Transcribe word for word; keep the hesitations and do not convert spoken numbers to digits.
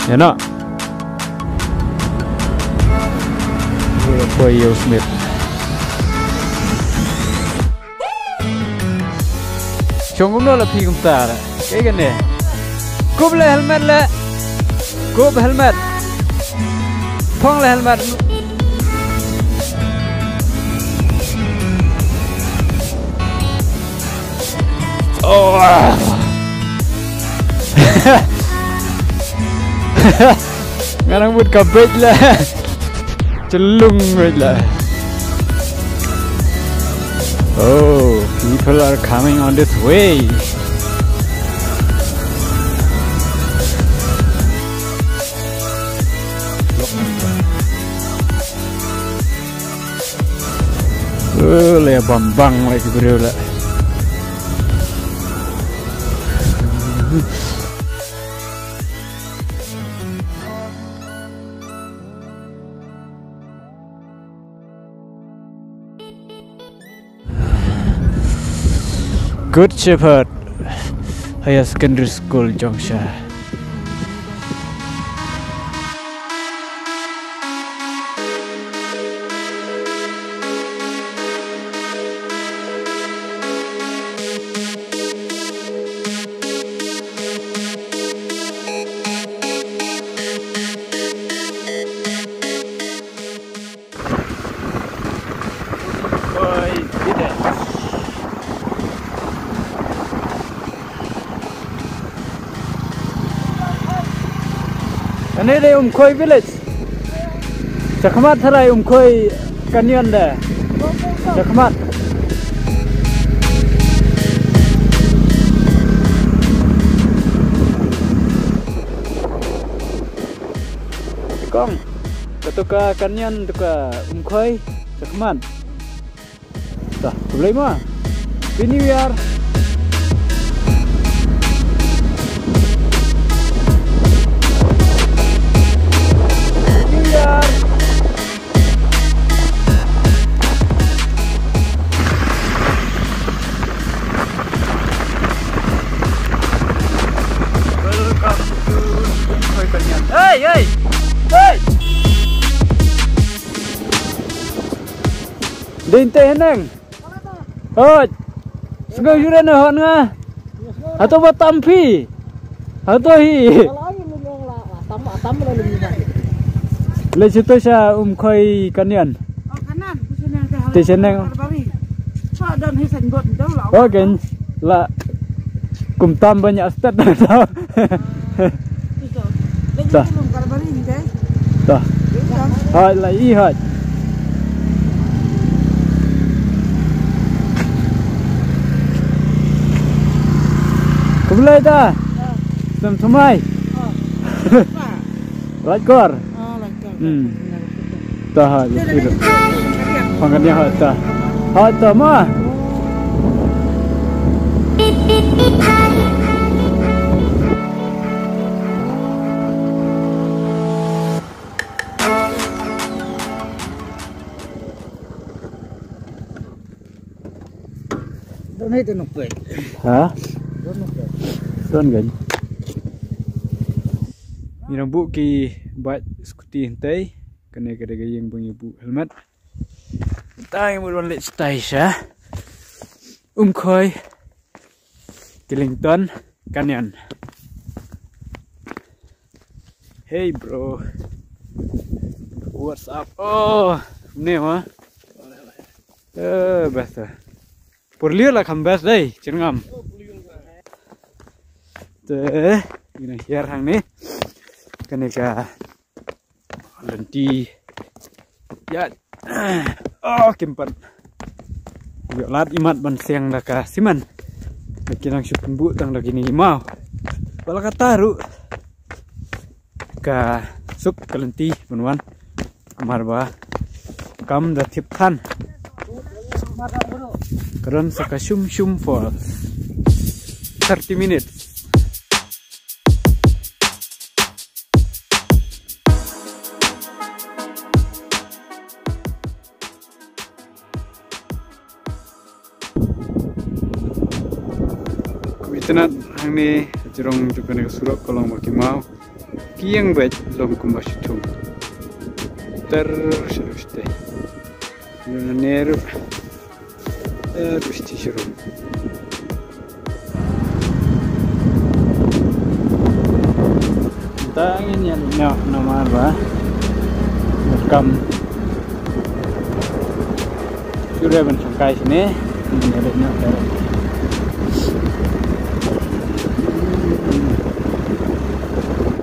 Ïa na. Ïa poi ïa u Smith. Shong kumno la phi kumta la. Kaei kane. Kup le helmet le. Kup helmet. Phong le helmet. Oh. Nga nang mut ka beit la. Chelung beit la. Oh, people are coming on this way. Oh, la bam bang la ki briew la. Good Shepherd Higher Secondary School, Jongsha. Kane dei Umkhoi Village. Shakhmat tharai Umkhoi Canyon de. Shakhmat. Kong, kato ka canyon to ka Umkhoi, shakhmat. Tah, khublei mo. Happy New Year. New Year. Welcome to Umkhoi Canyon. Hey, hey! Hey! Dei te heneng. Hoi. Sngew jure na hon nga. Hato ba tam phi. Hato hi. Le sito sha Umkhoi Canyon. Te sha neng. Okay. La. Kum tam ba ïa stet. Tah. Tah. Hoi la i hoi. Khublei ta. Sem thymmai. Lait kor. Hmm. Tah, ha, ïa phi ruh. Pang kan ïa ha ta. Ha ta ma. Don hei tu nuk pei. Ha? Don nuk pei. Don kan. Ngi dang buh ki bike scooty hyntai. Kane ka dei ka ïing ba ngi buh helmet. Tang mut ban leit shatai sha Umkhoi Killington Canyon. Hey bro. What's up? Oh, ne ma. Eh, best. Por liur la kham best dei, chirngam. Te, ina hiar hangne. Kane ka lynti. Ya. Oh, kim pat ïoh lad imat ban siang da ka simen. Da ki nang shu pynbuh tang da kine ki maw. Ba la katta ruh ka suk ka lynti ban wan. Namar ba kam da thip than. Ka don sa ka Shum Shum Falls. Thirty minutes. Kum itynnad hangne, jrong jong kane ka surok ka long ba ki maw. Kieng bad long kumba shi thung. Ter sha u shtei. Nune ruh. Ter u shtei sha ruh. Tang ngin ïa leit noh namar ba kam shu re ban shongkai shane. Ngin ïa leit noh direct.